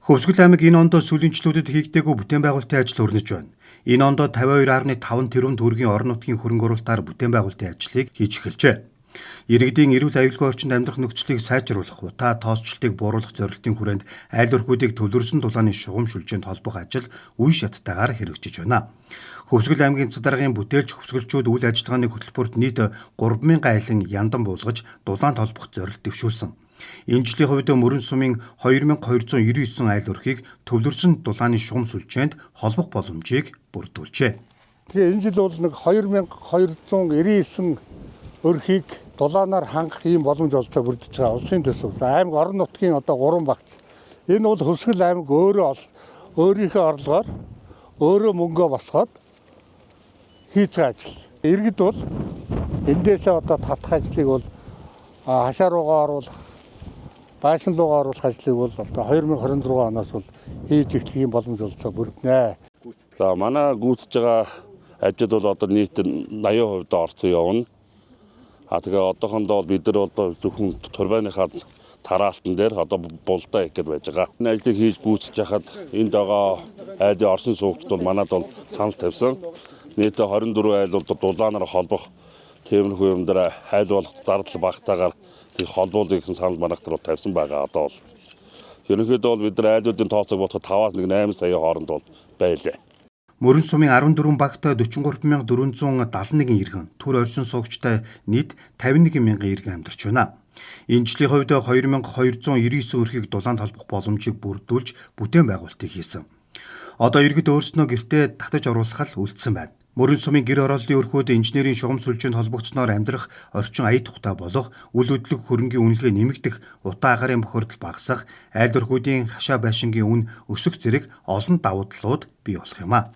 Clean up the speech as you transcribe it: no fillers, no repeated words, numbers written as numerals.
Хөвсгөл аймаг энэ ондоо сүүлийн жилүүдэд хийгдээгүй бүтээн байгуулалтын ажил өрнөж байна. Энэ ондоо 52.5 тэрбум төгрөгийн орон нутгийн хөрөнгө оруулалтаар бүтээн байгуулалтын ажлыг хийж эхэлжээ. Иргэдийн эрүүл аюулгүй орчинд амьдрах нөхцөлийг сайжруулах, утаа тоосчлтыг бууруулах зорилтын хүрээнд айл өрхүүдийг төвлөрсөн дулааны шугам сүлжээнд холбох ажил үе шаттайгаар хэрэгжиж байна. Хөвсгөл аймгийн засаг даргын бүтээлч хөвсгөлчүүд үйл ажиллагааны хөтөлбөрт нийт 3000 айлын яндан буулгаж дулаанд холбох зорилт дэвшүүлсэн. Энэ жилийн хувьд Мөрөн сумын 2299 айл өрхийг төвлөрсөн дулааны шугам сүлжээнд холбох боломжийг бүрдүүлжээ. Тэгээ энэ жил бол нэг 2299 өрхийг дулаанаар хангах ийм боломж олцоо бүрдэж байгаа улсын төсөв. За аймаг орон нутгийн одоо 3 багц. Энэ бол Хөвсгөл аймаг өөрөө өөрийнхөө орлогоор өөрөө мөнгөө босгоод хийж байгаа ажил. Иргэд бол эндээсээ одоо татах ажлыг бол хашаа руугаа оруулах, байшин руугаа оруулах ажлыг бол одоо 2026 оноос бол хийж эхлэх юм боломж олцоо бүрднэ. За манай гүйцэж байгаа ажил бол одоо нийт 80% орцсон явна. А тэгээ одоохондоо бол бид нар одоо зөвхөн турбиныхаа тараалтан дээр одоо булдаа их гээд байж байгаа. Энэ ажлыг хийж гүйцэж хахад энд байгаа айлын орсон суугчд бол манад бол санал тавьсан. Нийтдээ 24 айл бол дулаанаар холбох тиймэрхүү юм дээр айл болох зардал багтаагаар тэг холбуулъя гэсэн санал манайх дээр бол тавьсан байгаа одоо бол. Ерөнхийдөө бол бид нар айлуудын тооцоог бодоход 5-аас 8 сая хооронд бол байлаа. Мөрөн сумын 14 багт 43,471 иргэн, түр орьсон суугчтай нийт 51 мянган иргэн амьдарч байна. Энэ жилийн хувьд 2299 өрхийг дулаанд холбох боломжийг бүрдүүлж бүтээн байгуулалтыг хийсэн. Одоо иргэд өөрснөө гэртээ татаж оруулах л үлдсэн байна. Мөрөн сумын гэр хорооллын өрхүүд инженерийн шугам сүлжээнд холбогдсноор амьдрах орчин ая тухтай болох, үл хөдлөх хөрөнгийн үнэлгээ нэмэгдэх, утаа агарын бохирдол багасах, айл өрхүүдийн хашаа байшингийн үн өсөх зэрэг олон давуу талууд бий болох юм а.